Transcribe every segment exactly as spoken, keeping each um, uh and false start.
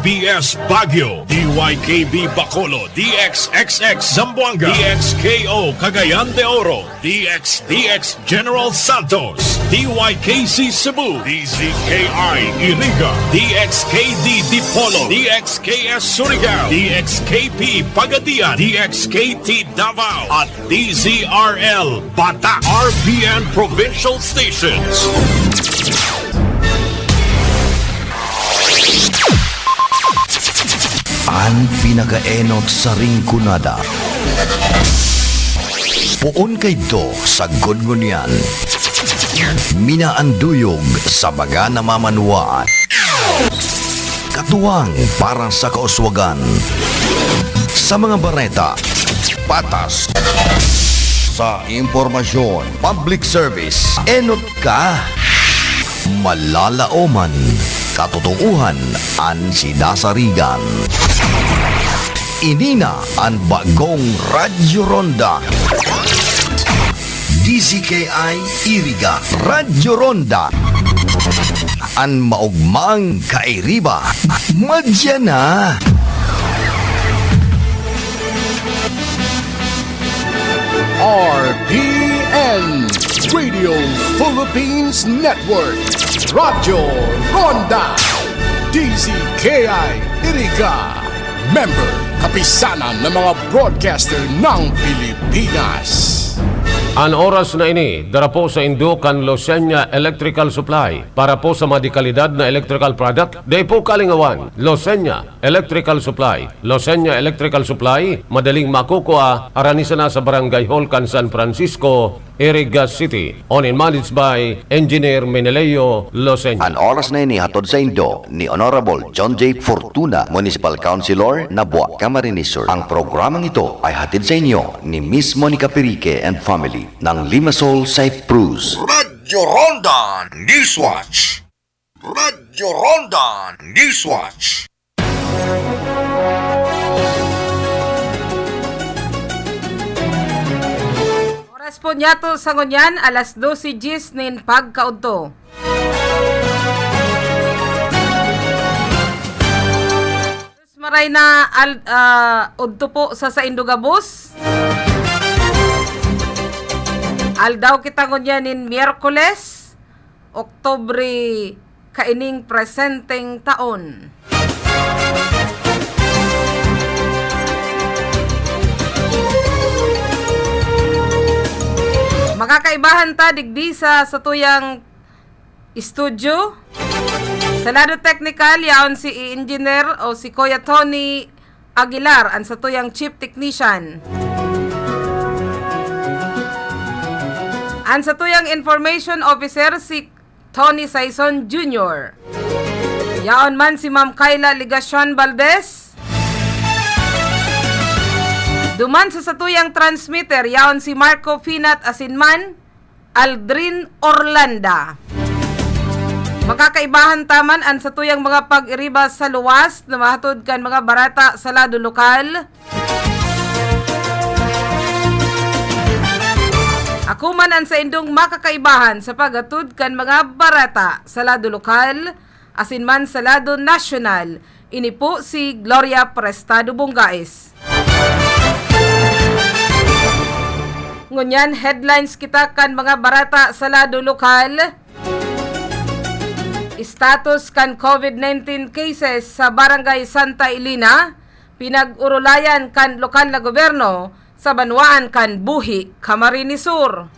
B S Baguio, D Y K B Bacolod, D X X X Zamboanga, D X K O Cagayan de Oro, D X D X General Santos, D Y K C Cebu, D Z K I Iriga, D X K D Dipolog, D X K S Surigao, D X K P Pagadian, D X K T Davao, at D Z R L Bata, R B N Provincial Stations. An pinakaenot sa Rinconada. Poon kaidto sagkod ngunyan. Minaanduyog sa mga namamanwaan. Katuwang para sa kauswagan. Sa mga bareta, patas. Sa impormasyon, public service, enot ka. Malalaoman, katotoohan, an sinasarigan. Ini na an bagong Radyo Ronda. D Z K I Iriga, Radyo Ronda. An maogmang kairiba, madya na. R P N, Radio Philippines Network, Radyo Ronda, D Z K I Iriga, member, kapisanan ng mga broadcaster ng Pilipinas. An oras na ini, dara po sa indo kan Losenya Electrical Supply. Para po sa mga dekalidad na electrical product, dai po kalingawan, Losenya Electrical Supply. Losenya Electrical Supply, madaling makukua, arani sana sa Barangay Hall kan San Francisco, Iriga City. Owned and managed by Engineer Meneleo Losenya. An oras na ini hatod sa indo ni Honorable John J Fortuna, Municipal Councilor, Nabua, Camarines Sur. Ang programang ito ay hatid sa inyo ni Miss Monica Perique and family ng Limassol, Cyprus. Radyo Ronda Newswatch. Radyo Ronda Newswatch. Oras po niyato sa ngunyan, alas dose dyes nin pagkaudto. Maray na al-, ah, udto po sa saindo gabos. Aldaw kita ngunyan nin Miyerkules, Oktubre, kaining presenteng taon. Makakaibahan ta digdi sa satuyang estudyo. Sa lado teknikal, yaon si Engineer o si Kuya Tony Aguilar, an satuyang Chief Technician. An satuyang Information Officer, si Tony Saison Junior. Yaon man si Ma'am Kyla Legacion Valdez. Duman sa satuyang transmitter, yaon si Marco Finat asin man Aldrin Orlanda. Makakaibahan ta man an satuyang mga pag-iriba sa luwas na mahatod kan mga bareta sa lado lokal. Ako man an saindong makakaibahan sa paghatod kan mga bareta sa lado lokal asin man sa lado nasyonal. Ini po si Gloria Prestado Bongais. Ngunyan, headlines kita kan mga bareta sa lado lokal. Status kan COVID nineteen cases sa Barangay Santa Elena, pinag-urulayan kan lokal na gobyerno sa banwaan kan Buhi, Camarines Sur.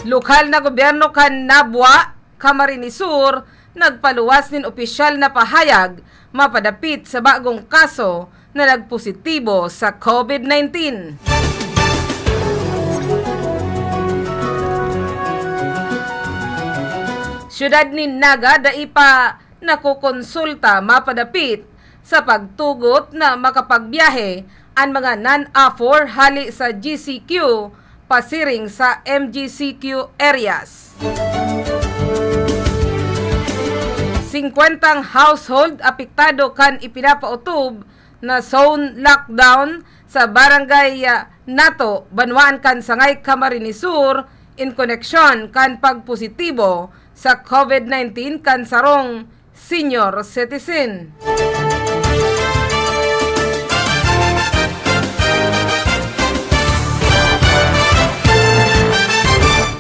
Lokal na gobyerno kan Nabua, Camarines Sur, nagpaluwas nin opisyal na pahayag mapadapit sa bagong kaso na nagpositibo sa COVID nineteen. Siyudad nin Naga, dai pa nakokonsulta mapadapit sa pagtugot na makapagbiyahe an mga non-A four hale sa G C Q pasiring sa M G C Q areas. Singkwentang household apektado kan ipinapautob na zone lockdown sa Barangay, ah, Nato, banwaan kan Sangay, Camarines Sur, in koneksyon kan pagpositibo sa COVID nineteen kan sarong senior citizen.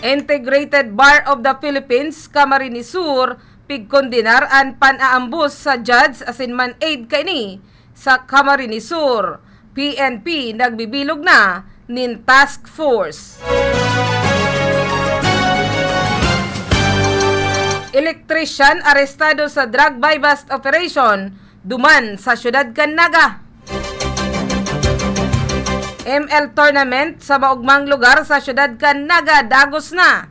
Integrated Bar of the Philippines, Camarines Sur, pigkondenar an pan-aambos sa judge asin man aid kaini sa Camarines Sur. P N P nagbibilog na nin task force. Electrician arestado sa drug buy-bust operation duman sa siyudad kan Naga. M L tournament sa maogmang lugar sa siyudad kan Naga dagos na.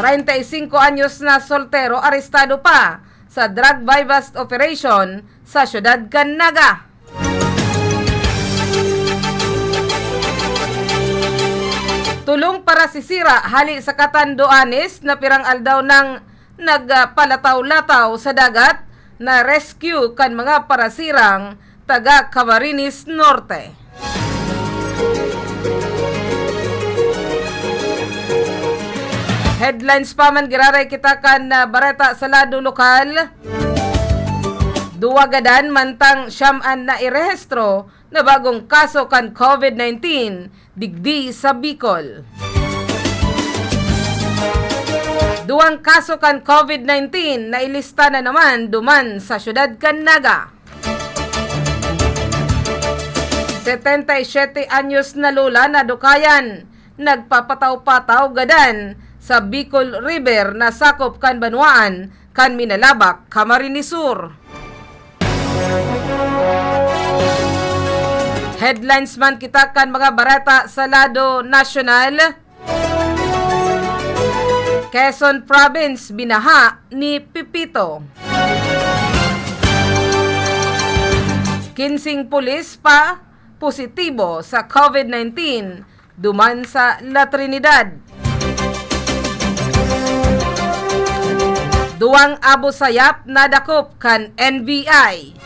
Treinta y cinco anyos na soltero arestado pa sa drug buy-bust operation sa siyudad kan Naga. Tulong parasisira hale sa Catanduanes na pirang aldaw nang nagpalataw-lataw sa dagat, na-rescue kan mga parasirang taga Camarines Norte. Headlines pa man giraray kita kan, ah, bareta sa lado lokal. Duwa gadan mantang siyam an nairehistro na bagong kaso kan COVID nineteen digdi sa Bicol. Duwang kaso kan COVID nineteen na ilista na naman duman sa siyudad kan Naga. Setenta y siete anyos na lola nadukayan, nagpapataw-pataw gadan sa Bicol River na sakop kan banwaan kan Minalabac, Camarines Sur. Headlines man kita kan mga bareta sa lado nasyonal. Quezon Province, binaha ni Pepito. Kinsing pulis pa positibo sa COVID nineteen duman sa La Trinidad. Duwang Abu Sayyaf nadakop kan N B I.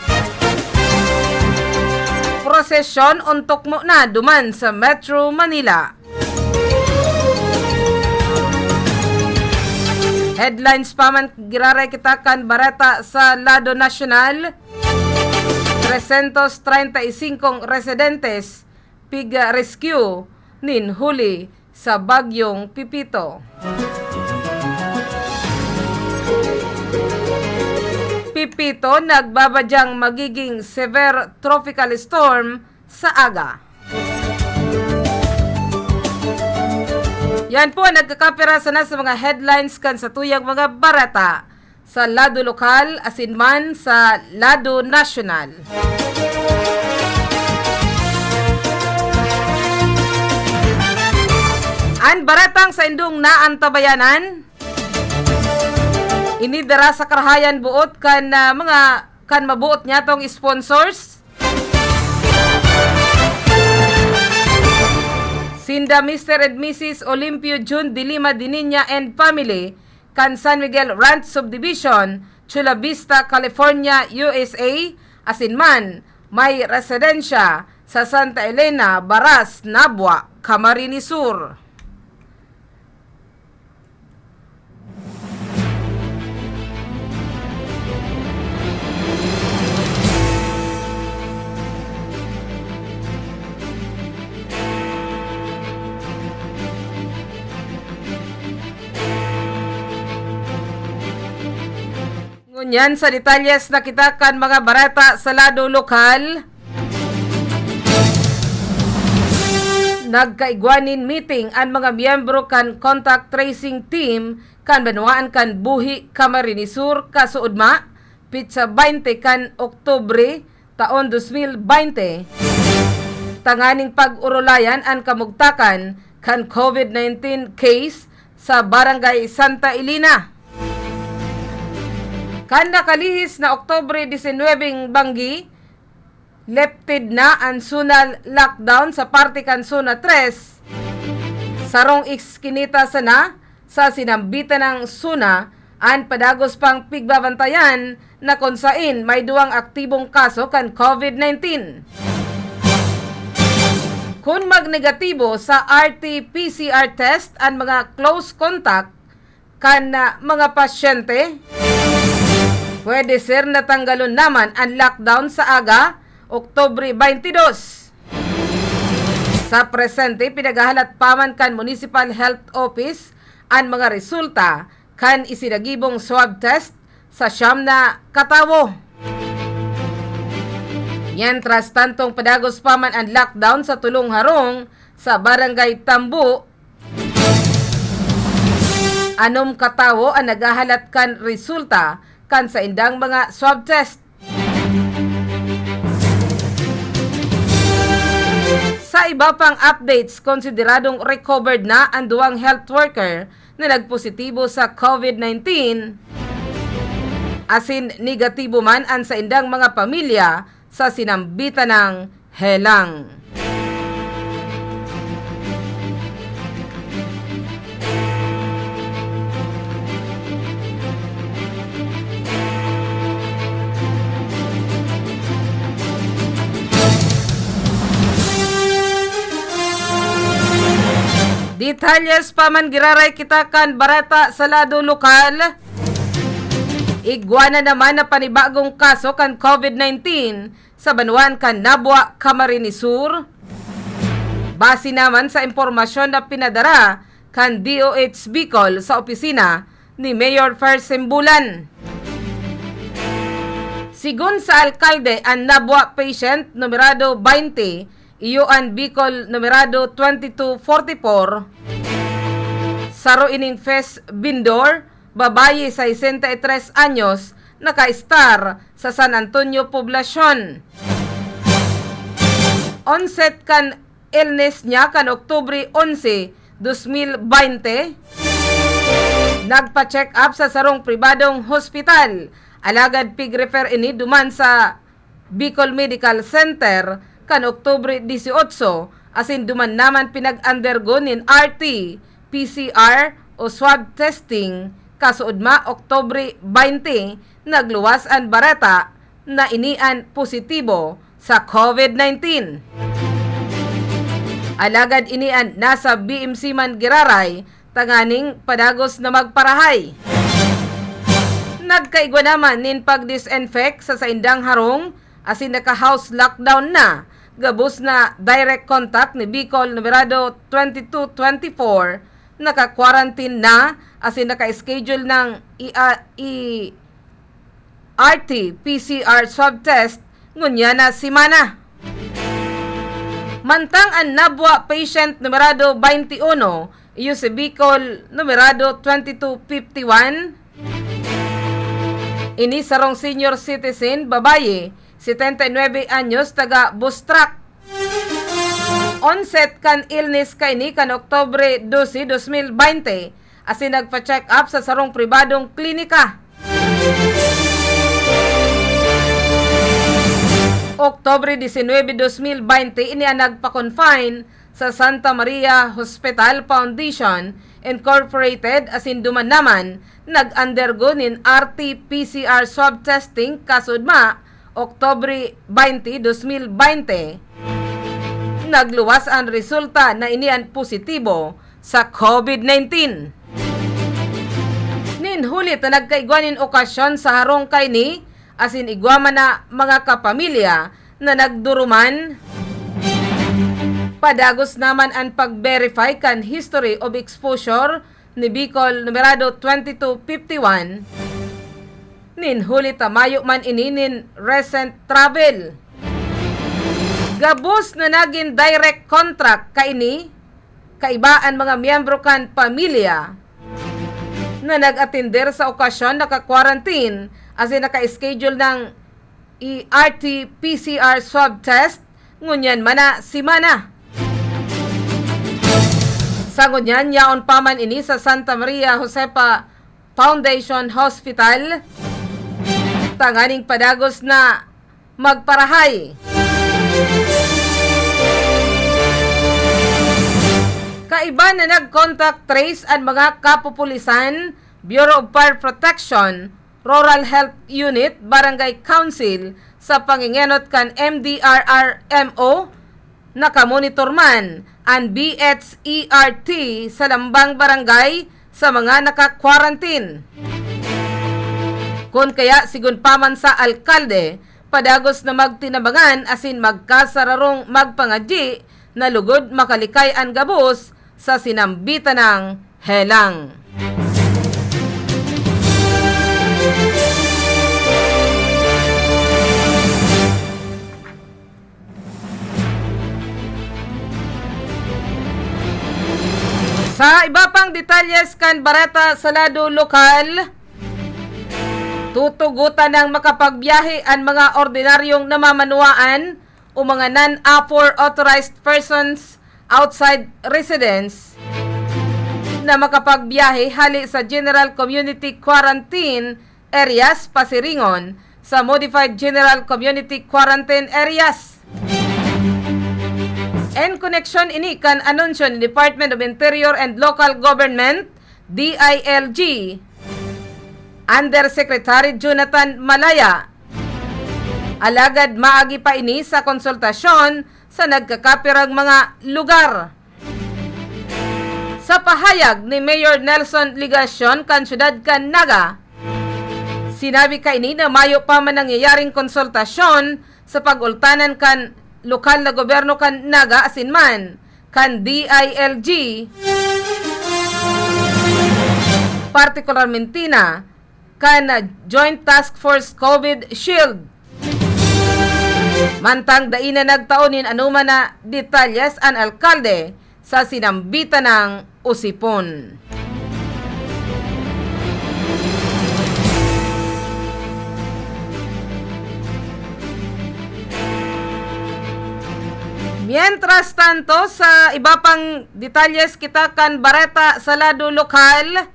Prosesyon ontok mo na duman sa Metro Manila. Headlines pa man giraray kita kan bareta sa lado nasyonal. Trescientos treinta y cinco residentes pig-rescue nin huli sa Bagyong Pepito. Pepito nagbabadyang magiging severe tropical storm sa aga. Yan po ang nagkakapira sana sa mga headlines kan satuyang mga bareta sa lado lokal asin man sa lado nasyonal. An baretang saindong naantabayanan, ini dara sa karahayan boot kan, ah, mga kan maboot nyatong sponsors. Sinda Mister and Missus Olimpio Jun de Lima Diniña and family, kan San Miguel Ranch Subdivision, Chula Vista, California, U S A, asin man may residensya sa Santa Elena, Baras, Nabua, Camarines Sur. Ngunyan sa detalyes na kita kan mga bareta sa lado lokal. Nagkaigwa nin meeting an mga miyembro kan contact tracing team kan banwaan kan Buhi, Camarines Sur, kasuodma, petsa baynte kan Oktubre, taon dos mil baynte, tanganing pag-orolayan an kamugtakan kan COVID nineteen case sa Barangay Santa Elena. Kan nakalihis na Oktubre disinwebe banggi, lifted na an zonal lockdown sa parte kan Zona tres. Sarong eskinita sana Sa sinambitan ng SONA, an padagos pang pigbabantayan na kung sain may duwang aktibong kaso kan COVID nineteen. Kun magnegatibo sa R T P C R test an mga close contact kan, ah, mga pasyente, pwede ser na tanggalon naman an lockdown sa aga, Oktubre twenty-two. Sa presente, pinaghahalat pa man kan Municipal Health Office an mga resulta kan isinagibong swab test sa siyam na katawo. Mientras tantong padagos pa man an lockdown sa tolong harong sa Barangay Tambo, anom katawo an naghahalat kan resulta kan saindang mga swab test. Sa iba pang updates, konsideradong recovered na an duwang health worker na nagpositibo sa COVID nineteen, asin negatibo man an saindang mga pamilya sa sinambitan ng helang. Detalyes pa man, giraray kita kan bareta sa lado lokal. Igwa na naman na panibagong kaso kan COVID nineteen sa banwaan kan Nabua, Camarines Sur. Base naman sa impormasyon na pinadara kan D O H Bicol sa opisina ni Mayor Fer Sembulan. Sigon sa alkalde, an Nabua patient numerado twenty, iyo an Bicol numerado twenty-two forty-four, saro ining fest vendor, babayi, sesenta y tres anyos, naka-estar sa San Antonio Poblacion. Onset kan illness niya kan Oktubre onse, dos mil baynte, nagpa-check up sa sarong pribadong hospital, alagad pig-refer ini duman sa Bicol Medical Center kan Oktubre dieciocho, asin duman naman pinag-undergo nin R T P C R o swab testing. Kasuodma, Oktubre baynte, nagluwas an bareta na ini an positibo sa COVID nineteen. Alagad ini an nasa B M C man giraray tanganing padagos na magparahay. Nagkaigwa naman nin pag-disinfect sa saindang harong asin naka-house lockdown na gabos na direct contact ni Bicol numerado twenty-two twenty-four, naka-quarantine na asin naka-schedule ng i-, a-, i-, R T P C R swab test ngunyan na semana. Mantang an Nabua patient numerado twenty-one, iyo si Bicol numerado twenty-two fifty-one. Ini sarong senior citizen, babayi, setenta y nuebe anyos, taga Bustrak. Onset kan illness kaini kan Oktubre doce, dos mil baynte, asin nagpa-check up sa sarong pribadong klinika. Oktubre diecinuebe, dos mil baynte, ini an nagpa-confine sa Santa Maria Hospital Foundation Incorporated, asin duman naman nag-undergo nin R T P C R swab testing kasuodma, Oktubre baynte, dos mil baynte. Nagluwas an resulta na ini an positibo sa COVID nineteen. Nin huli ta nagkaigwa nin okasyon sa harong kaini, asin igwa man na mga kapamilya na nagduruman. Padagos naman an pag-verify kan history of exposure ni Bicol numerado twenty-two fifty-one, nin huli ta mayo man ini nin recent travel. Gabos na nagin direct contact kaini, kaiba an mga miyembro kan pamilya na nag-atender sa okasyon, naka-quarantine asin naka-schedule ng i-R T P C R swab test ngunyan man na semana. Sa ngunyan, yaon pa man ini sa Santa Maria Josefa Foundation Hospital tanganing padagos na magparahay. Kaiba na nag-contact trace an mga kapupulisan, Bureau of Fire Protection, Rural Health Unit, Barangay Council sa pangengenot kan M D R R M O, nakamonitor man an B H E R T sa lambang barangay sa mga naka-quarantine. Kun kaya, sigon pa man sa alkalde, padagos na magtinabangan asin magkasararong magpangadyi na lugod makalikay an gabos sa sinambitan ng helang. Sa iba pang detalyes kan bareta sa lado lokal, tutugotan ng makapagbiyahe an mga ordinaryong namamanwaan o mga non-afor authorized persons outside residence na makapagbiyahe hali sa General Community Quarantine Areas pasiringon sa Modified General Community Quarantine Areas. En koneksyon ini kan anunsyo ni Department of Interior and Local Government, D I L G, Undersecretary Jonathan Malaya. Alagad maagi pa ini sa konsultasyon sa nagkakapirang mga lugar. Sa pahayag ni Mayor Nelson Legacion kan siyudad kan Naga, sinabi kaini na mayo pa man nangyayaring konsultasyon sa pag-ultanan kan lokal na gobyerno kan Naga asin man kan D I L G, partikularmente na kan Joint Task Force COVID Shield. Mantang dai na nagtao nin anoman na detalyes an alkalde sa sinambitan ng usipon. Mientras tanto, sa iba pang detalyes kita kan bareta sa lado lokal,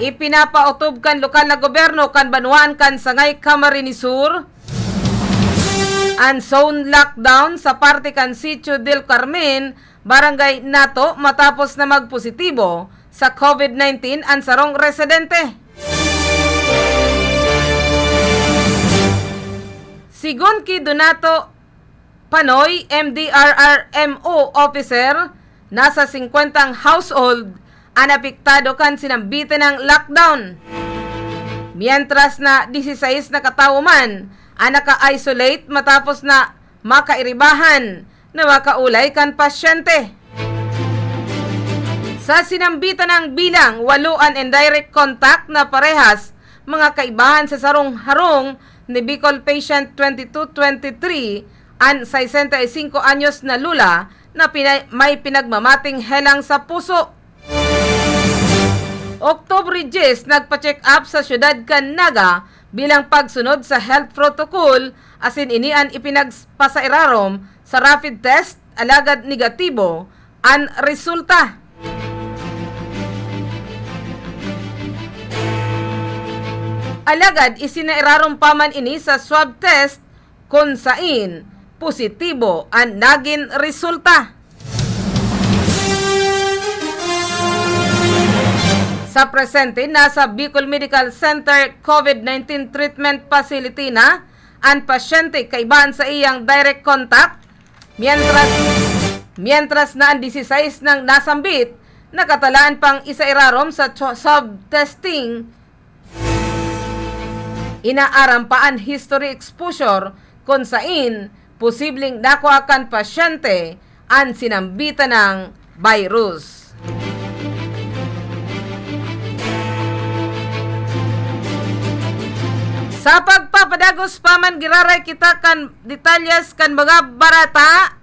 ipinapaotob kan lokal na gobyerno kan banwaan kan Sangay, Camarines Sur, an zone lockdown sa parte kan Sitio del Carmen, Barangay Nato, matapos na magpositibo sa COVID nineteen an sarong residente. Sigon ki Donato Panoy, M D R R M O officer, nasa singkwenta ang household an apektado kan sinambitan ng lockdown. Mientras na disisais na katawo man an naka-isolate matapos na makairibahan na makaolay kan pasyente. Sa sinambitan ng bilang, walo an indirect contact na parehas mga kaibahan sa sarong harong ni Bicol patient twenty-two twenty-three, an sesenta y cinco anyos na lula na pina-, may pinagmamating helang sa puso. Oktubre dyes, nagpa-check up sa siyudad kan Naga bilang pagsunod sa health protocol, asin ini an ipinagpasairarom sa rapid test, alagad negatibo an resulta. Alagad isinairarom pa man ini sa swab test, kun sain positibo an nagin resulta. Sa presente, nasa Bicol Medical Center COVID nineteen Treatment Facility na an pasyente kaiba an saiyang direct contact, mientras, mientras na an disisais nang nasambit nakatalaan pang isairarom sa cho-, swab testing. Inaaram pa an history exposure, kun sain posibleng nakua kan pasyente an sinambitan ng virus. Sa pagpapadagos pa man, giraray kita kan detalyes kan mga bareta.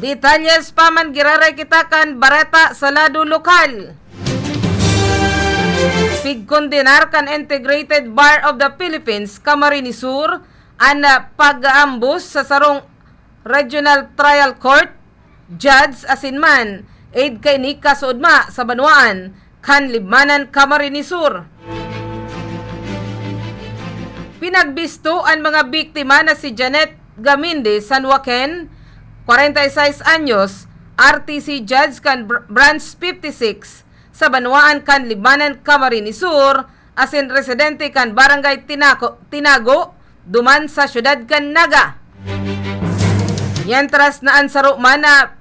Detalyes pa man, giraray kita kan bareta sa lado lokal. Pigkondenar kan Integrated Bar of the Philippines, Camarines Sur, an, ah, pag-aambos sa sarong Regional Trial Court judge asin man aid kaini kasoodma sa banwaan kan Libmanan, Camarines Sur. Pinagbisto an mga biktima na si Janet Gaminde San Joaquin, kwarenta y seis anyos, R T C judge kan Br-, Branch fifty-six sa banwaan kan Libmanan, Camarines Sur, asin residente kan Barangay Tinaco-, Tinago, duman sa siyudad kan Naga. Mientras na an saro man na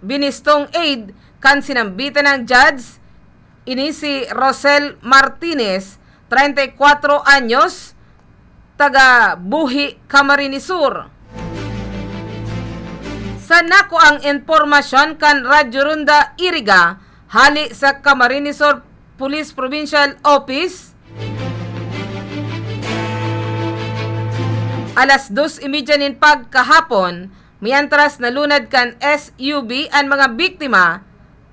binistong aide kan sinambitan na judge, ini si Rosel Martinez, treinta y cuatro anyos, taga Buhi, Camarines Sur. Sa nakuang impormasyon kan Radyo Ronda Iriga, hali sa Camarines Sur Police Provincial Office, alas dos y media nin pagkahapon, mientras nalunad kan S U V an mga biktima,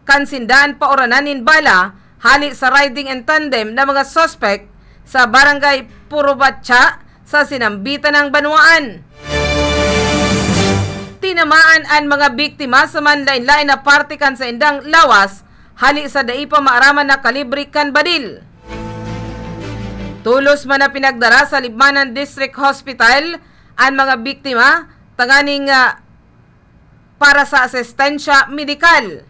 kan sinda an pauranan nin bala hali sa riding in tandem na mga suspek sa Barangay Purubatya sa sinambitan na banwaan. Tinamaan an mga biktima sa manlaen-laen na parte kan saindang lawas hali sa dai pa maaraman na kalibre kan badil. Tolos man na pinagdara sa Libmanan District Hospital an mga biktima tanganing, ah, para sa asistensya medikal.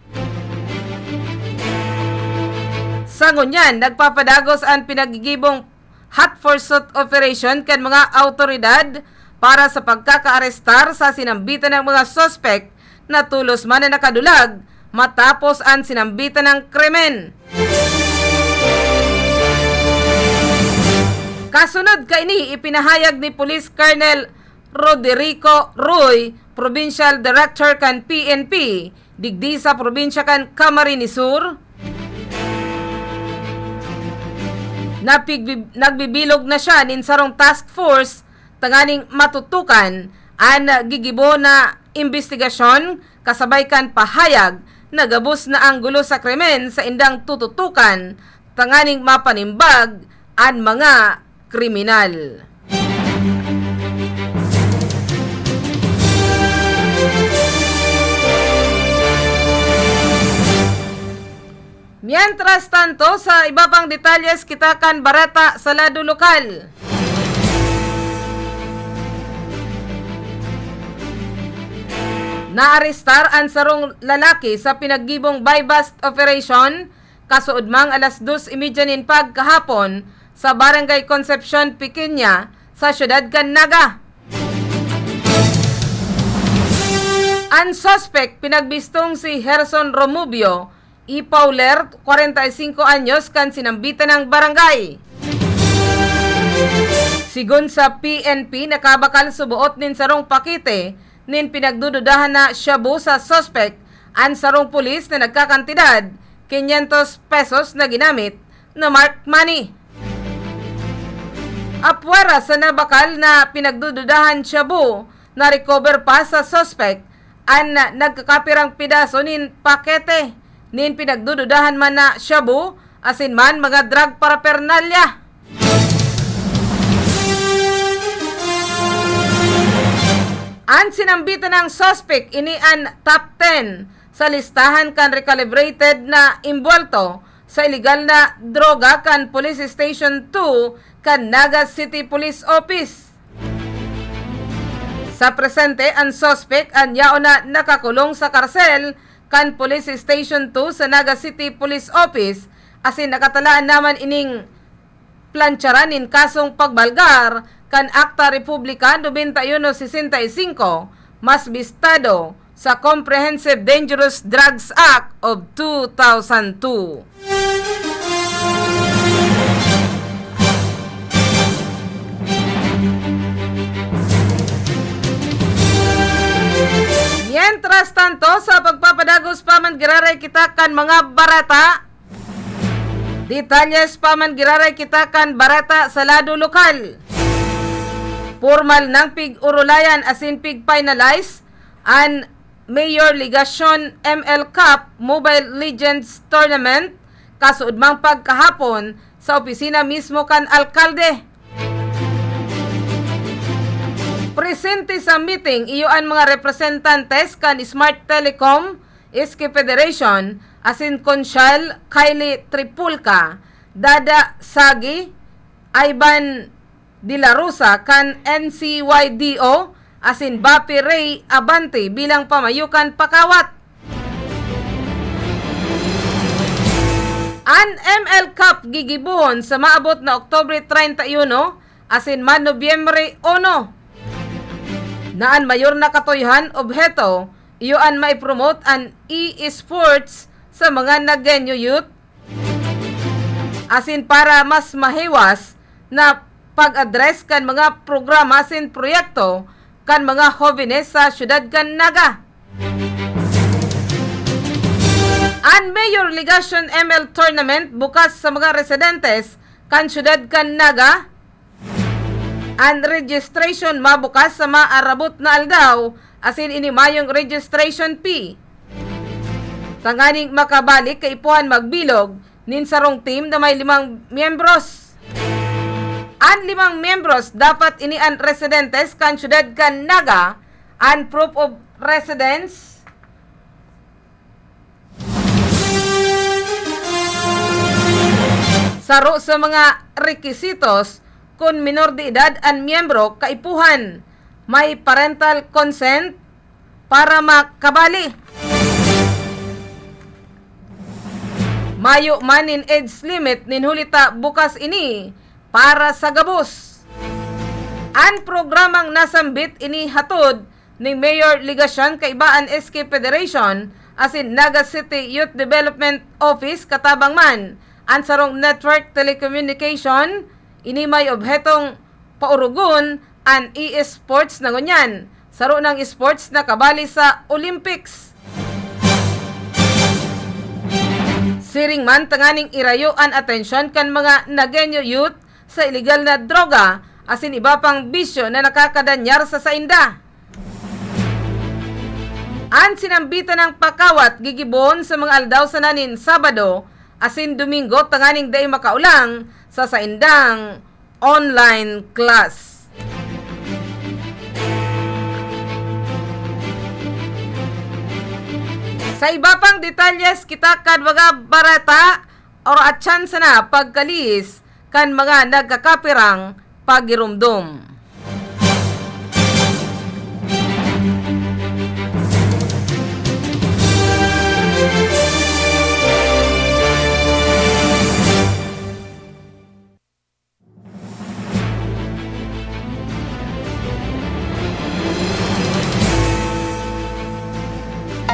Sa ngunyan, nagpapadagos an pinagigibong hot pursuit operation kan mga awtoridad para sa pagkakaarestar sa sinambitan na mga suspek na tolos man na nakadulag matapos an sinambitan na krimen. Kasunod kaini, ipinahayag ni Police Colonel Roderico Roy, Provincial Director kan P N P, digdi sa probinsya kan Camarines Sur, na pigbi-, nagbibilog na siya nin sarong task force tanganing matutukan an gigibo na imbestigasyon, kasabay kan pahayag na gabos na an gulo sa krimen saindang tututukan tanganing mapanimbag an mga kriminal. Mientras tanto, sa iba pang detalyes, kita kan bareta sa lado lokal. Naarestar an sarong lalaki sa pinaggibong buy-bust operation, kasuodmang alas dos y media nin pagkahapon, sa Barangay Concepcion Pequeña, sa siyudad kan Naga. An suspek pinagbistong si Herson Romubio, y Pauler, kwarenta y singko anyos, kan sinambitan na barangay. Sigon sa P N P, nakabakal suboot nin sarong pakete nin pinagdududahan na shabu sa suspek an sarong pulis na nagkakantidad quinientos pesos na ginamit na marked money. Apwera sa nabakal na pinagdududahan shabu, na-recover pa sa suspek an nagkakapirang pidaso nin pakete nin pinagdududahan man na shabu asin man mga drug paraphernalia. An sinambitan na suspek, ini an top ten sa listahan kan recalibrated na imbuwelto sa ilegal na droga kan Police Station two kan Naga City Police Office. Sa presente, an suspek an yaon na nakakulong sa karsel kan Police Station two sa Naga City Police Office, asin nakatalaan naman ining plantsaran nin kasong pagbalgar kan Akta Republika nobenta y uno sesenta y singko, mas bistado sa Comprehensive Dangerous Drugs Act of two thousand two. Mientras tanto, sa pagpapadagos pa man, giraray kita kan mga bareta. Detalyes pa man, giraray kita kan bareta sa lado lokal. Pormal nang pig-urulayan asin pig-finalize an Mayor Legacion M L Cup Mobile Legends Tournament, kasuodmang pagkahapon sa opisina mismo kan alkalde. Presente sa meeting iyo an mga representantes kan Smart Telecom, S K Federation, asin Konsyal Kylie Tripulca, Dada Sagi, Ivan De La Rosa kan N C Y D O, asin Bapi Ray Abante bilang pamayo kan pakawat. An M L Cup gigibohon sa maabot na Oktubre treinta y uno asin man Nobyembre uno, na an mayor na katuyohan, obheto, iyo an maipromote an e-sports sa mga Nagueño youth, asin para mas mahiwas na pag-address kan mga programa asin proyekto kan mga hobenes sa siyudad kan Naga. An Mayor Legacion M L Tournament bukas sa mga residentes kan siyudad kan Naga. An registration mabukas sa maarabot na aldaw, asin ini mayong registration fee. Tanganing makabali, kaipuhan magbilog nin sarong team na may limang miyembros. An limang miyembros dapat ini an residentes kan siyudad kan Naga, an proof of residence, saro sa mga rekisitos, kun minor de edad an miyembro, kaipuhan may parental consent para makabali. Mayo man nin age limit nin huli ta bukas ini para sa gabos. An programang nasambit ini hatod ni Mayor Legacion kaiba an S K Federation asin Naga City Youth Development Office, katabang man an sarong network telecommunication. Ini may obhetong paurugon an e-sports na ngunyan, saro nang sports na kabali sa Olympics. Siring man tanganing irayo an atensyon kan mga Nagueño youth sa iligal na droga asin iba pang bisyo na nakakadanyar sa sainda. An sinambitan ng pakawat gigibohon sa mga aldaw sana nin Sabado asin Domingo tanganing dai makaulang sa saindang online class. Sa iba pang detalyes, kita kan mga bareta or atyan sana pagkalihis kan mga nagkakapirang pagiromdom.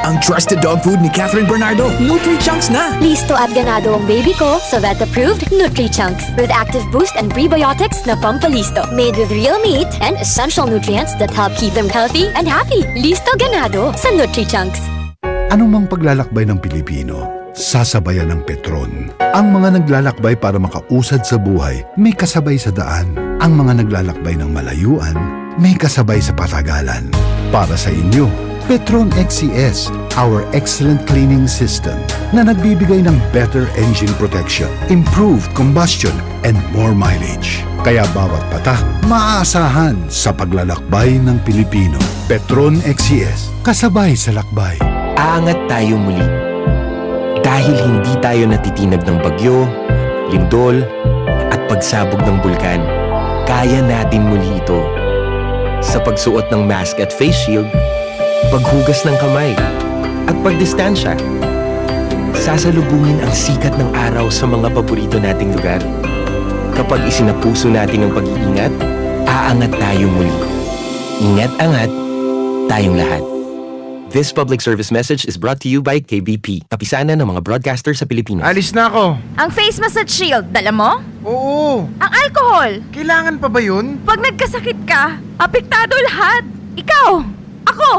Ang trusted dog food ni Catherine Bernardo, Nutri-Chunks na! Listo at ganado ang baby ko sa vet-approved Nutri-Chunks with active boost and prebiotics na pampalisto. Made with real meat and essential nutrients that help keep them healthy and happy. Listo ganado sa Nutri-Chunks. Anumang paglalakbay ng Pilipino, sasabayan ng Petron. Ang mga naglalakbay para makausad sa buhay, may kasabay sa daan. Ang mga naglalakbay ng malayuan, may kasabay sa patagalan. Para sa inyo, Petron X C S, our excellent cleaning system na nagbibigay ng better engine protection, improved combustion, and more mileage. Kaya bawat patak, maaasahan sa paglalakbay ng Pilipino. Petron X C S, kasabay sa lakbay. Aangat tayo muli. Dahil hindi tayo natitinag ng bagyo, lindol, at pagsabog ng bulkan, kaya natin muli ito. Sa pagsuot ng mask at face shield, paghugas ng kamay, at pagdistansya. Sasalubungin ang sikat ng araw sa mga paborito nating lugar. Kapag isinapuso natin ang pag-iingat, aangat tayo muli. Ingat-angat tayong lahat. This public service message is brought to you by K B P, Kapisanan ng mga Broadcaster sa Pilipinas. Alis na ako. Ang face mask at shield, dala mo? Oo. Ang alcohol? Kailangan pa ba yun? Pag nagkasakit ka, apektado lahat. Ikaw, ako,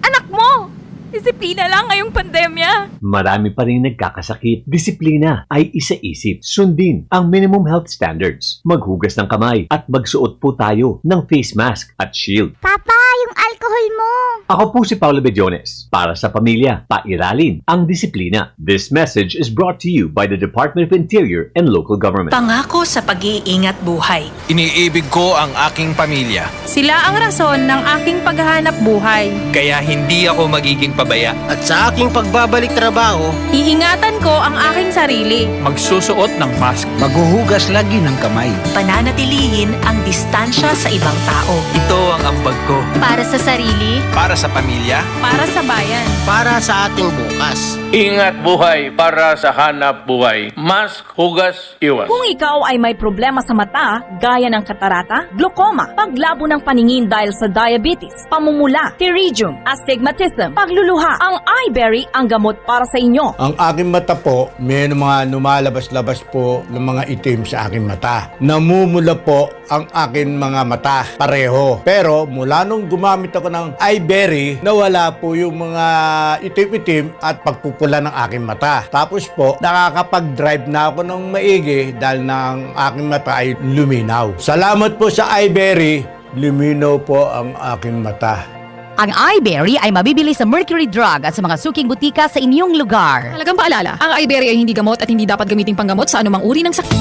anak mo. Disiplina lang ngayong pandemya. Marami pa rin nagkakasakit. Disiplina ay isaisip. Sundin ang minimum health standards. Maghugas ng kamay at magsuot po tayo ng face mask at shield. Papa, yung alcohol mo! Ako po si Paolo Bediones. Para sa pamilya, pairalin ang disiplina. This message is brought to you by the Department of Interior and Local Government. Pangako sa pag-iingat buhay. Iniibig ko ang aking pamilya. Sila ang rason ng aking paghahanap buhay. Kaya hindi ako magiging pabaya. At sa aking pagbabalik trabaho, iingatan ko ang aking sarili. Magsusuot ng mask. Maghuhugas lagi ng kamay. Pananatilihin ang distansya sa ibang tao. Ito ang ambag ko. Para sa sarili. Para sa pamilya. Para sa bayan. Para sa ating bukas. Ingat buhay para sa hanap buhay. Mask, hugas, iwas. Kung ikaw ay may problema sa mata, gaya ng katarata, glaucoma, paglabo ng paningin dahil sa diabetes, pamumula, pterygium, astigmatism, pagluluha, ang Eyeberry ang gamot para sa inyo. Ang aking mata po, may mga lumalabas-labas po ng mga itim sa aking mata. Namumula po ang aking mga mata, pareho. Pero mula nung gumamit ako ng Eyeberry, nawala po yung mga itim-itim at pagpupula ng aking mata. Tapos po, nakakapag-drive na ako ng maigi dahil na ang aking mata ay luminaw. Salamat po sa Eyeberry, luminaw po ang aking mata. Ang Eyeberry ay mabibili sa Mercury Drug at sa mga suking butika sa inyong lugar. Mahalagang paalala, ang Eyeberry ay hindi gamot at hindi dapat gamiting panggamot sa anumang uri ng sakit.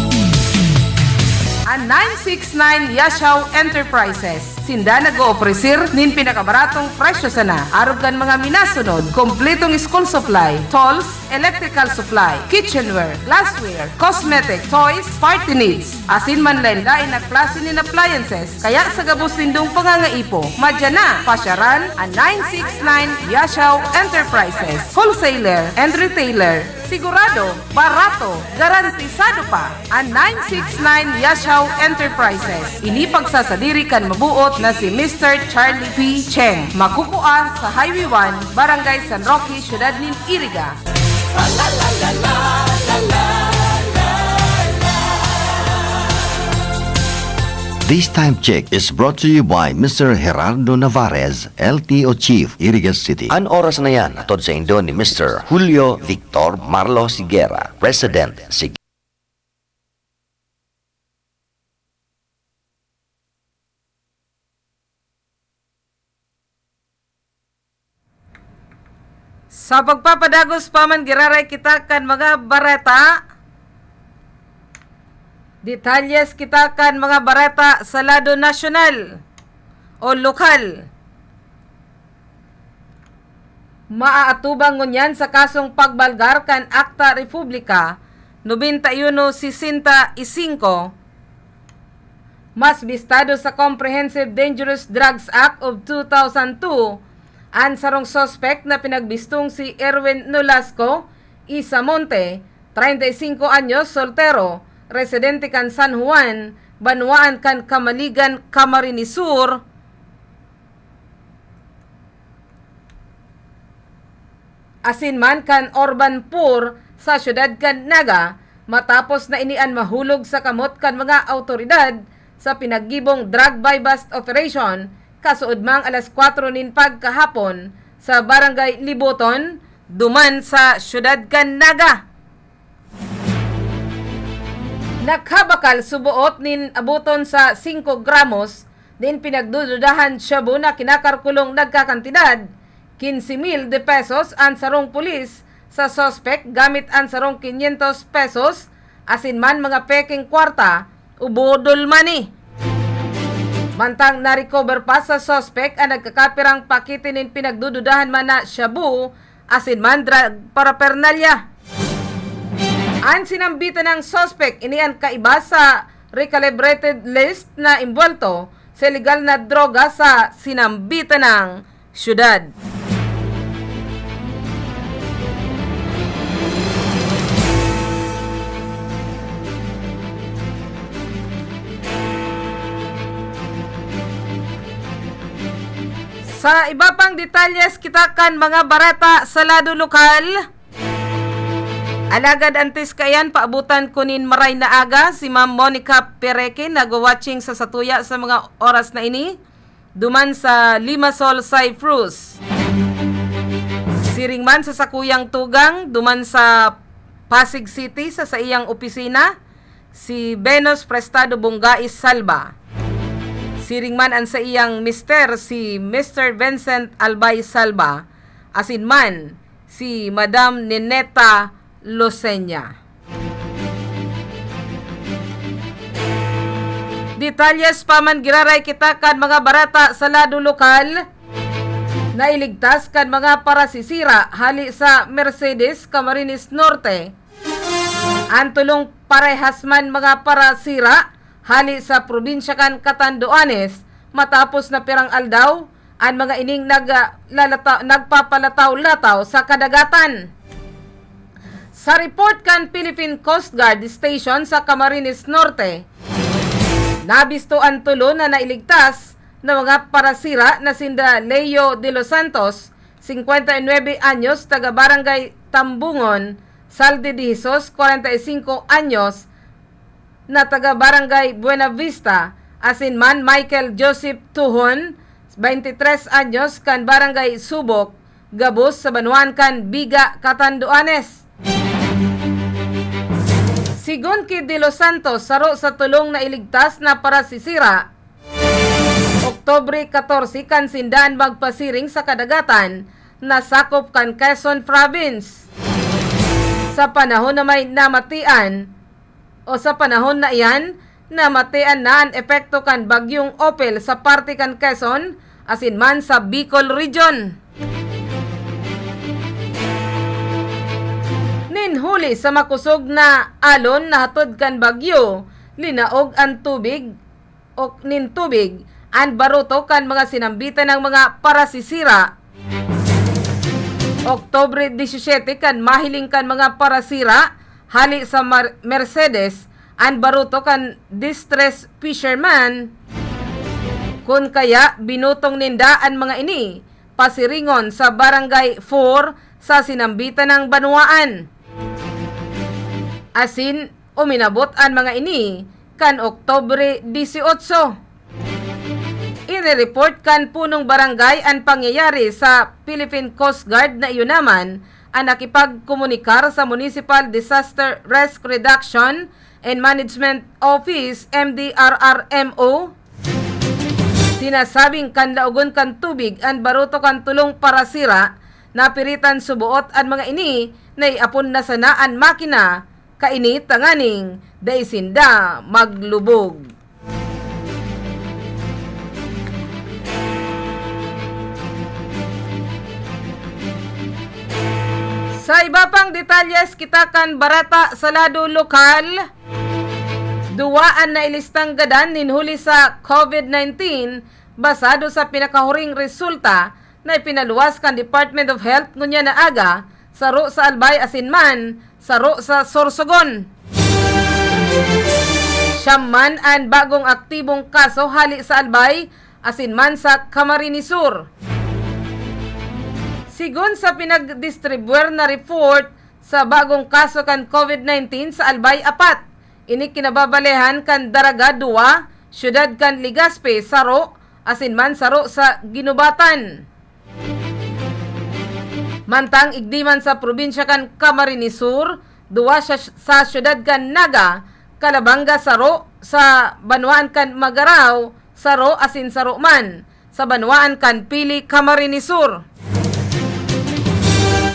An nine six nine Yashao Enterprises. Sinda nag-oofrecer nin pinakabaratong presyo sana. Arog kan mga minasunod, kompletong school supply, tools, electrical supply, kitchenware, glassware, cosmetic, toys, party needs, asin manlaen-laen na klase nin appliances. Kaya sa gabos nindong pangangaipo, madya na, pasyaran an nine six nine Yashao Enterprises, wholesaler and retailer. Sigurado, barato, garantisado pa an nine six nine Yashao Enterprises. Ini pagsasadiri kan mabuot na si Mister Charlie P. Cheng. Makukua sa Highway one, Barangay San Roque, Siyudad nin Iriga. This time check is brought to you by Mister Gerardo Navarez, L T O Chief, Iriga City. An oras na yan, hatod saindo ni Mister Julio Victor Marlos Higuera, President, Sig- Sa pagpapadagos pa man, giraray kita kan mga bareta. Detalyes kita kan mga bareta sa lado nasyonal o lokal. Maaatubang ngunyan sa kasong pagbalgar kan Akta Republika nobenta y uno sesenta y singko, mas bistado sa Comprehensive Dangerous Drugs Act of two thousand two, an sarong suspek na pinagbistong si Erwin Nolasco Isamonte, treinta y cinco anyos, soltero, residente kan San Juan, banwaan kan Camaligan, Camarines Sur, asin man kan Urbanpur sa siyudad kan Naga, matapos na ini an mahulog sa kamot kan mga awtoridad sa pinaggibong drug buy-bust operation, kasuodmang alas kwatro nin pagkahapon sa Barangay Liboton, duman sa siyudad kan Naga. Nakabakal suboot nin aboton sa singko gramos nin pinagdududahan shabu na kinakalkulong nagkakantidad kinse mil de pesos an sarong pulis sa suspek gamit an sarong kinyentos pesos asin man mga pekeng kwarta o boodle money. Mantang na-recover pa sa suspek an nagkakapirang pakete nin pinagdududahan man na shabu asin man drug paraphernalia. An sinambitan nang suspek, ini an kaiba sa recalibrated list na imbuwelto sa ilegal na droga sa sinambitan nang syudad. Sa iba pang detalyes kita kan mga bareta sa lado lokal. Alagad antes kaiyan, paabotan ko nin maray na aga si Ma'am Monica Pereque, nagwa-watching sa satuya sa mga oras na ini, duman sa Limassol, Cyprus. Siring man sa sakuyang tugang, duman sa Pasig City, sa saiyang opisina, si Venus Prestado Bongais Salva. Siring man an saiyang mister, si Mister Vincent Albay Salva, asin man si Madam Nineta Lucenia. Detalyes pa man giraray kita kan mga bareta sa lado lokal. Nailigtas kan mga parasisira hali sa Mercedes, Camarines Norte. An tolong parehas man mga parasira hali sa probinsya kan Catanduanes, matapos na pirang aldaw an mga ining nag-, ah, lalata-, nagpapalataw-lataw sa kadagatan. Sa report kan Philippine Coast Guard Station sa Camarines Norte, nabisto an tulo na nailigtas na mga parasira na sinda Leo de los Santos, singkwenta y nuebe anyos, taga Barangay Tambungon, Saldi de Jesus, kwarenta y singko anyos, na taga Barangay Buenavista, asin man Michael Joseph Tuhon, baynte tres anyos, kan Barangay Subok, gabos sa banwaan kan Biga, Catanduanes. Sigon ki De Los Santos, saro sa tolong nailigtas na parasisira, Oktubre katorse kan sinda an magpasiring sa kadagatan na sakop kan Quezon Province. Sa panahon na may namatian, o sa panahon na iyan, namatian na an epekto kan Bagyong Opel sa parte kan Quezon asin man sa Bicol Region. Nin huli sa makosog na alon na hatod kan bagyo, linaog an tubig o nin tubig an baruto kan mga sinambitan ng mga parasisira. Oktubre disisiete kan mahiling kan mga parasira hali sa Mar-, Mercedes an baruto kan distress fisherman. Kun kaya, binutong ninda an mga ini pasiringon sa Barangay four sa sinambitan ng banwaan. Asin, uminabot an mga ini kan Oktubre dieciocho. Inireport kan punong barangay an pangyayari sa Philippine Coast Guard na iyo naman an nakipagkomunikar sa Municipal Disaster Risk Reduction and Management Office, M D R R M O. Sinasabing kan laogon kan tubig an baruto kan tolong parasira, napiritan suboot an mga ini na iapon na sana an makina kaini tanganing dai sinda maglubog. Sa iba pang detalyes, kita kan bareta sa lado lokal. Duwa an nailistang gadan nin huli sa COVID nineteen, basado sa pinakahuring resulta na ipinaluwas kan Department of Health ngunyan na aga, saro sa Albay asin man saro sa Sorsogon. Siyam man an bagong aktibong kaso hali sa Albay asin man sa Camarines Sur. Sigon sa pinagdistribwar na report sa bagong kaso kan COVID nineteen sa Albay, apat. Ini kinababalehan kan Daraga, duwa, siyudad kan Legazpi, saro, asin man saro sa Guinobatan. Mantang igdi man sa probinsya kan Camarines Sur, duwa sa, sa siyudad kan Naga, Calabanga, saro, sa banwaan kan Magarao, saro, asin saro man sa banwaan kan Pili, Camarines Sur.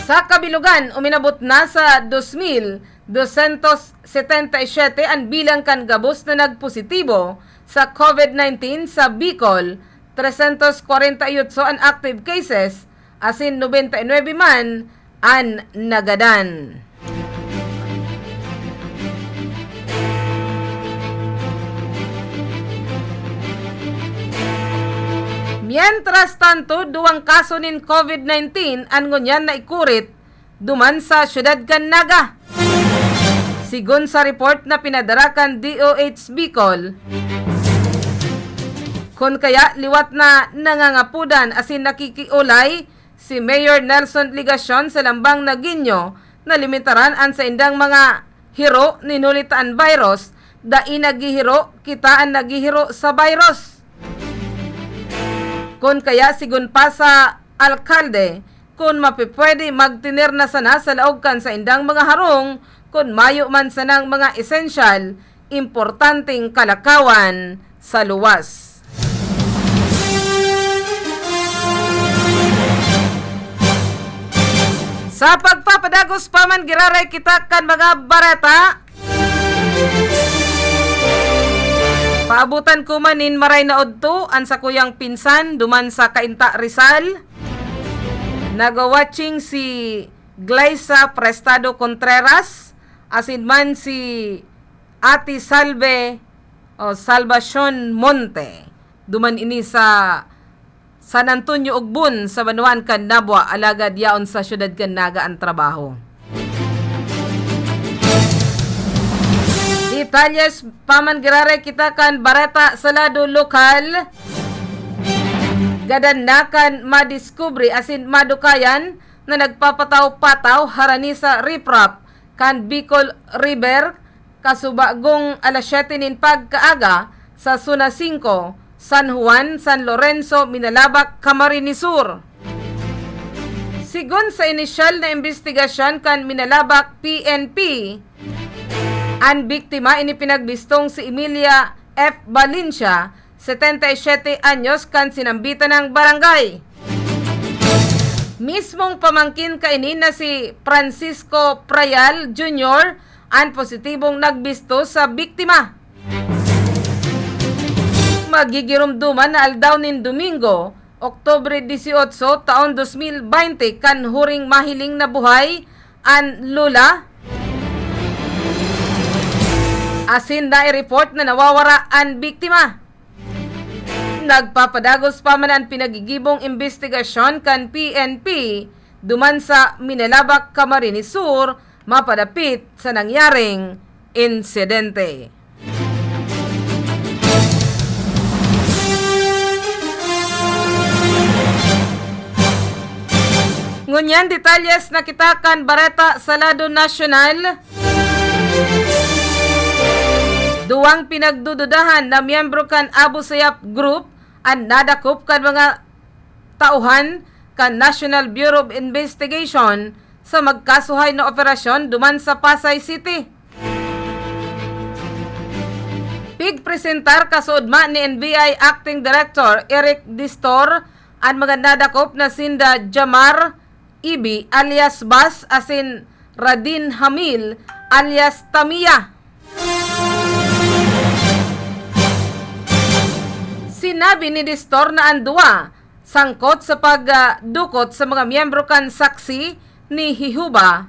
Sa kabilogan, uminabot na sa dos mil dosyentos setenta y siyete an bilang kan gabos na nagpositibo sa COVID nineteen sa Bicol, tresyentos kwarenta y otso an active cases, asin nobenta y nuebe man an nagadan. Mientras tanto, duwang kaso nin COVID nineteen an ngunyan naikurit duman sa siyudad kan Naga. Sigon sa report na pinadara kan D O H Bicol, kun kaya liwat na nangangapodan asin nakikiolay si Mayor Nelson Legacion sa Lambang Naguinho na limitaran an saindang mga hiro nin huli ta an virus, dai naghihiro, kita an naghihiro sa virus. Kun kaya, sigon pa sa alkalde, kun mapipwede, magtener na sana sa laog kan saindang mga harong kun mayo man sanang mga esensyal, importanteng kalakawan sa luwas. Sa pagpapadagos pa man, giraray kita kan mga bareta. Paabutan ko man nin maray na udto an sakuyang pinsan duman sa Cainta, Rizal. Nagwa-watching si Glyza Prestado Contreras, asin man si Ate Salve o Salvacion Monte. Duman ini sa San Antonio Ugbon sa banwaan kan Nabua, alagad yaon sa siyudad kan Naga an trabaho. Detalles pa man giraray kita kan bareta sa lado lokal. Gadan na kan madiskubre asin madukayan na nagpapataw-pataw harani sa riprap kan Bicol River, kasubagong alas siyete nin pagkaaga sa Zona singko, San Juan, San Lorenzo, Minalabac, Camarines Sur. Sigon sa inisyal na imbestigasyon kan Minalabac P N P, an biktima ini pinagbistong si Emilia F. Valencia, setenta y siete anyos, kan Sinambitan ng Barangay. Mismong pamangkin kaini na si Francisco Prayal Junior an positibong nagbisto sa biktima. Magigiromdoman na aldaw nin Domingo, Oktubre dieciocho, taon dos mil baynte, kan huring mahiling na buhay an lola, asin nai-report na nawawara an biktima. Nagpapadagos pa man an pinagigibong imbestigasyon kan P N P duman sa Minalabac, Camarines Sur, mapadapit sa nangyaring insidente. Ngunyan, detalles na kita kan bareta sa lado nasyonal. Duwang pinagdududahan na miyembro kan Abu Sayyaf Group an nadakop kan mga tauhan kan National Bureau of Investigation sa magkasuhay na operasyon duman sa Pasay City. Pigpresentar kasuodma ni N B I Acting Director Eric Distor an mga nadakop na sinda Jamar Ibi alias Bas asin Radin Hamil alias Tamia. Sinabi ni Distor na an duwa sangkot sa pagdukot sa mga miyembro kan Saksi ni Jehovah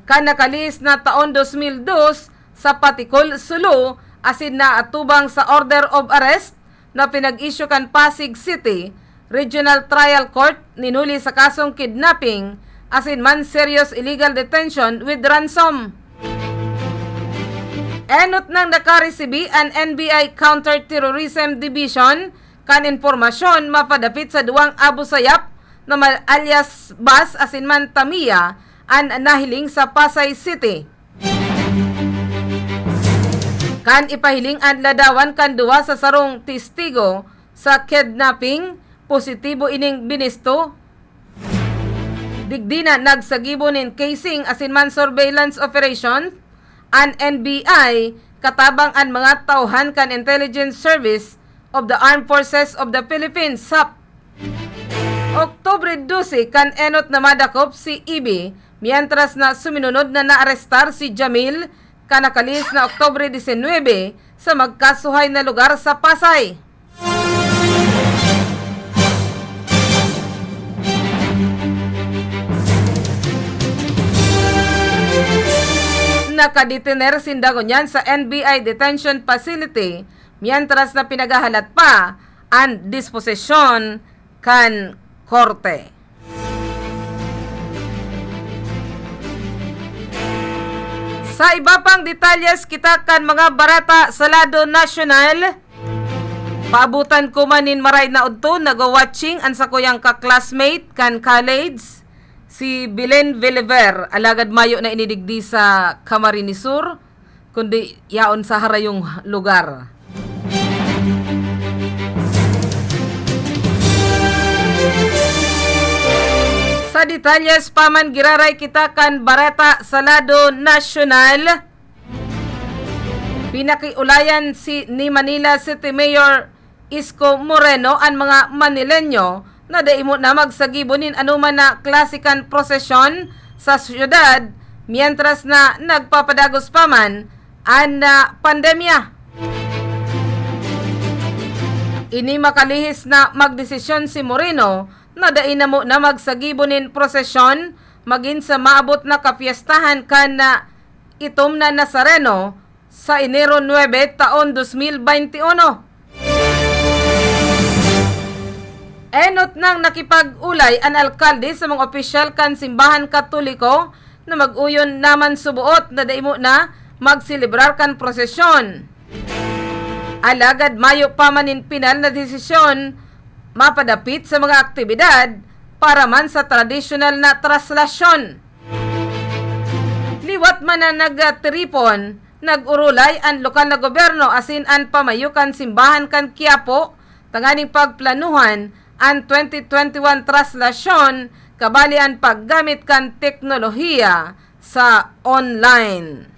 kan nakalihis na taon dos mil dos sa Patikol, Sulu, asin naatubang sa order of arrest na pinag-issue kan Pasig City Regional Trial Court nin huli sa kasong kidnapping asin man serious illegal detention with ransom. Enot nang nakaresibi an N B I Counterterrorism Division kan impormasyon mapadapit sa duwang Abu Sayyaf na ma-, alias Bas asin man Tamia an nahiling sa Pasay City. Kan ipahiling an ladawan kan duwa sa sarong testigo sa kidnapping, positibo ining binisto. Digdi na nagsagibo nin casing asin man surveillance operation an N B I katabang an mga tauhan kan Intelligence Service of the Armed Forces of the Philippines, sap. Oktubre dose, kan enot na madakop si Ibi, mientras na suminunod na naarestar si Jamil, kan nakalihis na Oktubre disinwebe, sa magkasuhay na lugar sa Pasay. Nakadetener sinda ngunyan sa N B I detention facility, mientras na pinaghahalat pa an disposisyon kan korte. Sa iba pang detalyes kita kan mga bareta sa lado nasyonal, paabutan ko man nin maray na udto, nagwa-watching an sakuyang ka-classmate kan college, si Belen Velever, alagad mayo na ini digdi sa Camarines Sur, kundi yaon sa harayong lugar. Sa detalyes pa man, giraray kita kan bareta sa lado nasyonal. Pinakiulayan si, ni Manila City Mayor Isko Moreno an mga Manileño na dai mo na magsagibo nin anoman na klase kan prosesyon sa syudad, mientras na nagpapadagos pa man an, ah, pandemya. Ini makalihis na magdesisyon si Moreno na dai na mo na magsagibo nin prosesyon magin sa maabot na kapyestahan kan, ah, Itom na Nazareno sa Enero nuebe taon dos mil baynte uno. Enot nang nakipag-olay an alkalde sa mga opisyal kan Simbahan Katoliko na mag-uyon naman suboot na dai mo na magselebrar kan prosesyon. Alagad mayo pa man nin pinal na desisyon mapadapit sa mga aktibidad para man sa tradisyonal na traslasyon. Liwat man na nagtiripon, nag-orolay an lokal na gobyerno asin an pamayo kan simbahan kan Quiapo tanganing pagplanuhan an twenty twenty-one traslasyon kabali an paggamit kan teknolohiya sa online.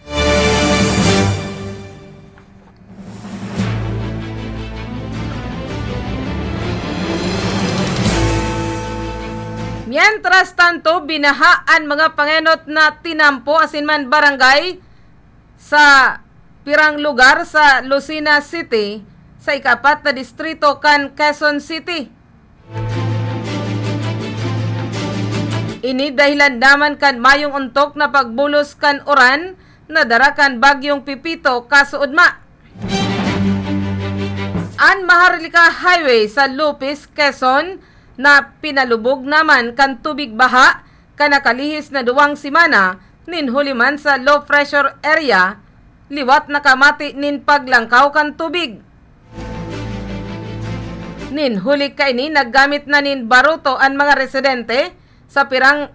Mientras tanto, binaha an mga pangenot na tinampo asin man barangay sa pirang lugar sa Lucena City, sa ikaapat na distrito kan Quezon City. Ini dahilan naman kan mayong ontok na pagbulos kan uran na dara kan Bagyong Pepito kasuodma. An Maharlika Highway sa Lopez, Quezon, na pinalubog naman kan tubig baha kan nakalihis na duwang semana, nin huli man sa low pressure area, liwat nakamati nin paglangkaw kan tubig. Nin huli kaini, naggamit na nin baruto an mga residente sa pirang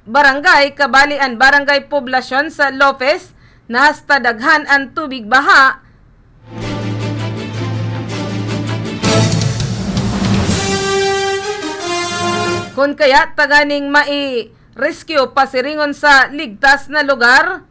barangay, kabali an Barangay Poblacion sa Lopez, na hasta daghan an tubig baha. Kun kaya, tanganing mai-rescue pasiringon sa ligtas na lugar.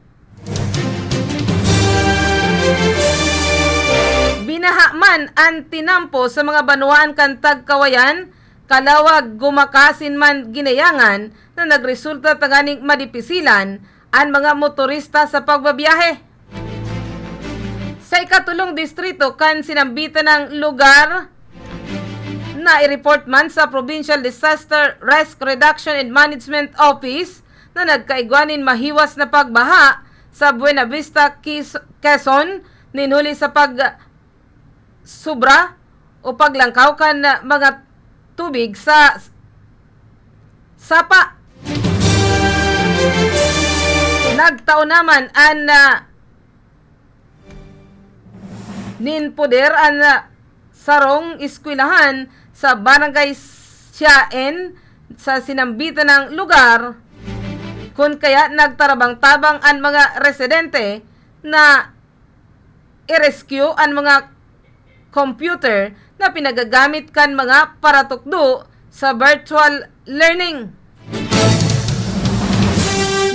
Binaha man an tinampo sa mga banwaan kan Tagkawayan, Calauag, Gumaca asin man Guinayangan, na nagresulta tanganing madipisilan an mga motorista sa pagbabiyahe. Sa ikatulong distrito kan sinambitan na lugar, nai-report man sa Provincial Disaster Risk Reduction and Management Office na nagkaigwa nin mahiwas na pagbaha sa Buenavista, Quez-, Quezon, nin huli sa pag sobra o paglangkaw kan mga tubig sa sapa. Nagtao naman an, ah, nin poder an, ah, sarong eskwelahan sa Barangay Siaen sa sinambitan na lugar, kun kaya nagtarabang-tabang an mga residente na i-rescue an mga computer na pinagagamit kan mga paratukdo sa virtual learning.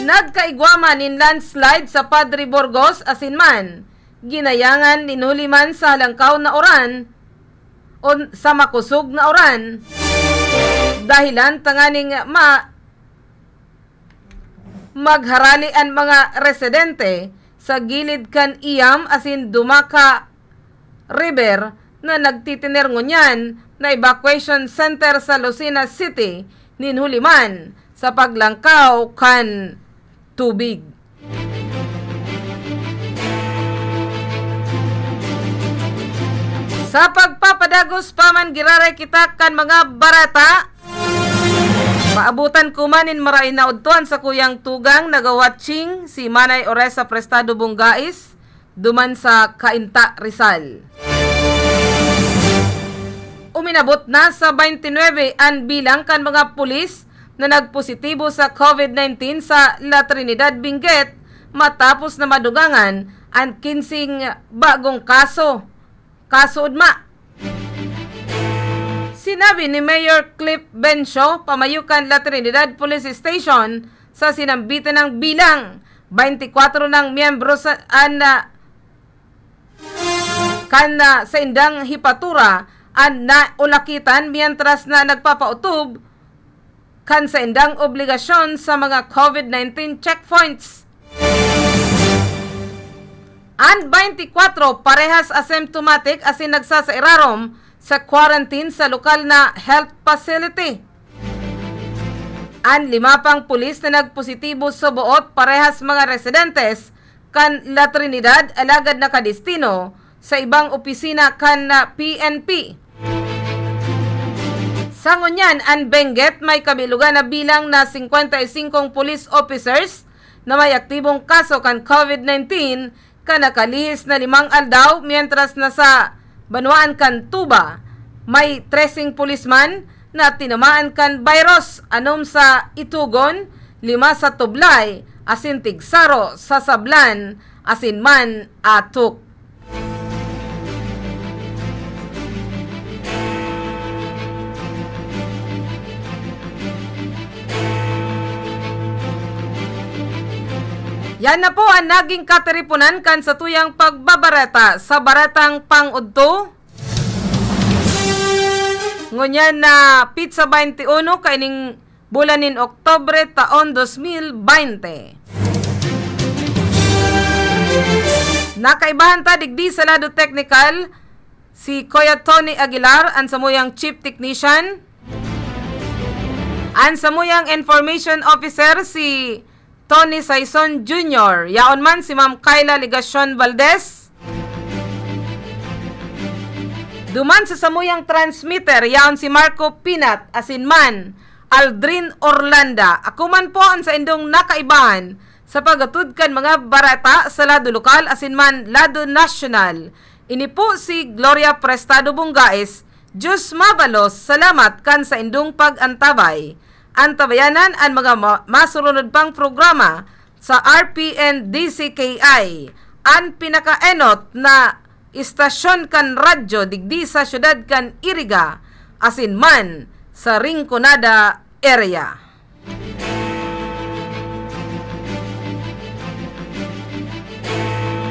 Nagkaigwa man nin landslide sa Padre Burgos asin man Guinayangan nin huli man sa halangkaw na uran o sa makosog na uran. Dahilan tanganing ma-, magharali an mga residente sa gilid kan Iyam asin Dumaca River na nagtitiner ngunyan na evacuation center sa Lucena City nin huli man sa paglangkaw kan tubig. Sa pagpapadagos pa man giraray kita kan mga bareta, paabotan ko man nin marahay na udto an sakuyang tugang nagawatching, si Manay Oresa Prestado Bongais, duman sa Cainta, Rizal. Uminabot na sa twenty-nine an bilang kan mga pulis na nagpositibo sa COVID nineteen sa La Trinidad, Benguet, matapos na madugangan an kinseng bagong kaso. Kaso ugma. Sinabi ni Mayor Cliff Bencio, pamayo kan La Trinidad Police Station, sa sinambitan na bilang, twenty-four na miyembro sa, an, ah, kan, ah, saindang hepatura an naulakitan mientras na nagpapautob kan saindang obligasyon sa mga COVID nineteen checkpoints. An twenty-four parehas asymptomatic asin nagsasairarom sa quarantine sa lokal na health facility. An lima pang pulis na nagpositibo suboot parehas mga residentes kan La Trinidad, alagad nakadestino sa ibang opisina kan, ah, P N P. Sa ngunyan, an Benguet may kabilogan na bilang na singkwenta y singkong police officers na may aktibong kaso kan COVID nineteen kan nakalihis na limang aldaw, mientras na sa banwaan kan Tuba, may treseng pulisman na tinamaan kan virus, anom sa Itugon, lima sa Tublay, asin tigsaro sa Sablan, asin man Atok. Yan na po an naging katiriponan kan satuyang pagbabareta sa Baretang Pang-udto. Ngunyan na pitsa baynte uno kaining bulan nin Oktubre taon dos mil baynte. Nakaibahan ta digdi sa lado teknikal, si Kuya Tony Aguilar, an samuyang chief technician. An samuyang information officer, si Tony Saison Junior. Yaon man si Ma'am Kyla Legacion Valdez. Duman sa samuyang transmitter, yaon si Marco Pinat, asin man, Aldrin Orlanda. Ako man po an saindong nakaibahan sa paghatod kan mga bareta sa lado lokal asin man lado nasyonal. Ini po si Gloria Prestado Bongais. Diyos mabalos, salamat kan saindong pag-antabay. Antabayanan an mga ma-, masurunod pang programa sa R P N D C K I, an pinakaenot na istasyon kan radyo digdi sa siyudad kan Iriga, asin man sa Rinconada area.